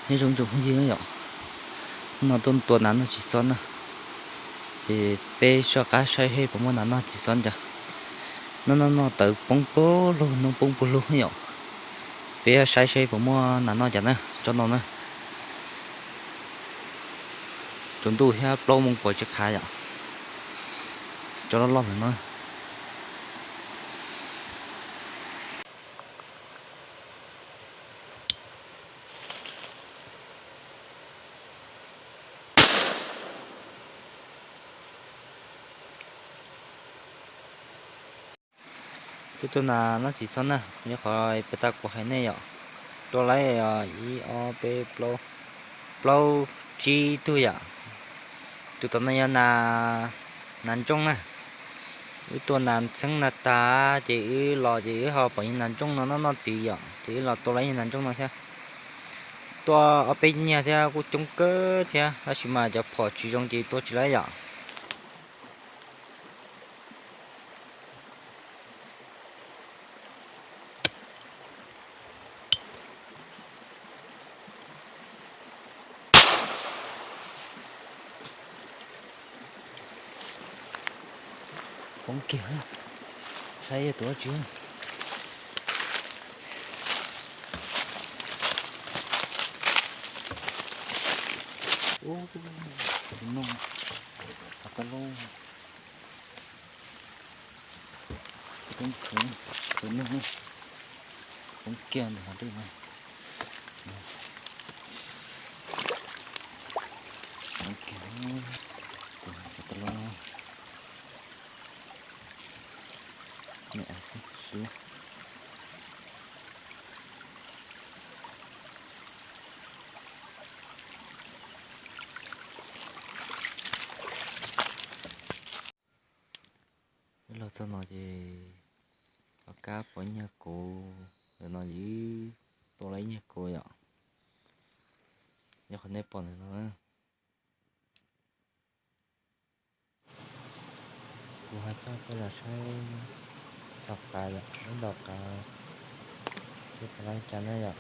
Nyob zoo tsoom phooj ywg yom, hnub no tuaj tua nas noj tsis xob na, ces peb soj qab saib seb puas muaj nas noj tsis xob cas. Noj noj noj tawv poob puag lug, hnub poob puag lug yom. Peb saib seb puas muaj nas noj cas na, tsob no na. Tsaus ntuj thiab plaub moos puas tsis qhav yom. Tsob loj loj ntawm no. Tuaj tua nas noj tsis xob na, yog qhov pem tas kuv hais nej yom. Tua lawm ib ob peb plaub, plaub tsib tug yom. Tus tom no yog nas ntsooj na. Wb tua nas txheeb nas tas ces wb los ces wb ho pom ib nas ntsooj no noj noj txiv yom, ces wb los tua lawm ib nas ntsooj no thiab. Tua ob peb nyiag thiab kuj coob kawg thiab, tab sis mas cov phom tsis zoo ces tua tsis lawm yom. Poob kiag, saib yog tus dab tsi. Ub, tus no, qhov tau lauj. Poob khwv, khwv noog, poob kiag ntawm hav dej no. Poob kiag, tus qhov tau lauj. Los txog no ces tom qab pom ib nyuag kauv, ntawm no ces wb tua lawm ib nyuag kauv yom. Nyob qhov nej pom ntawm no na. Kuv ho coj peb los saib txog qav yom, ib ntaus qav, peb puas laib cas na yom.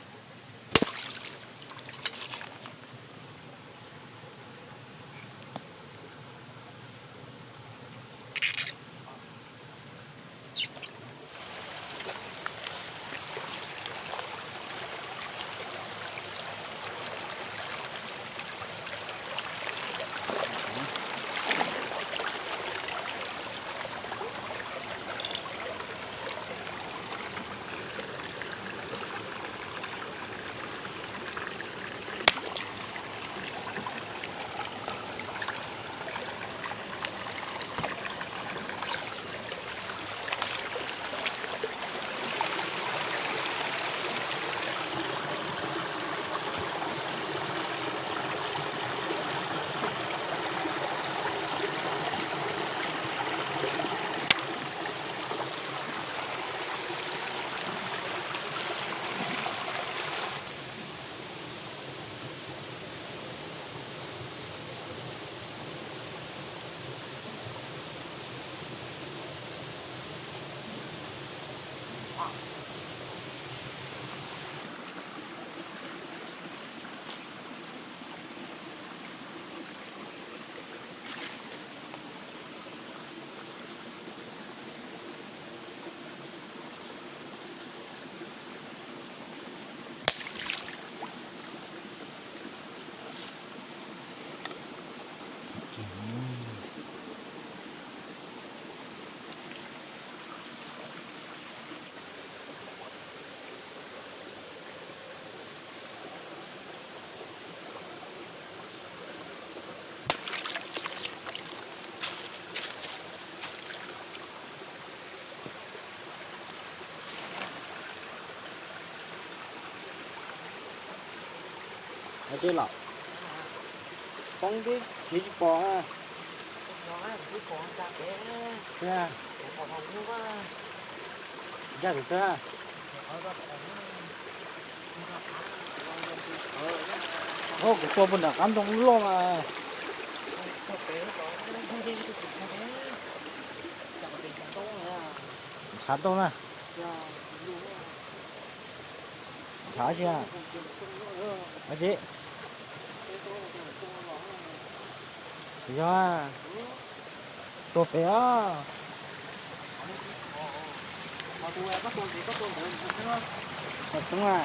Hais tias los poob twb tsis pom na. Ncaj tus twg na. Kuv tua puag nram qab ntoo loj mas. Ntshav tau na. Thav tsi a? Tsis yog, tua pem os. Txhob a.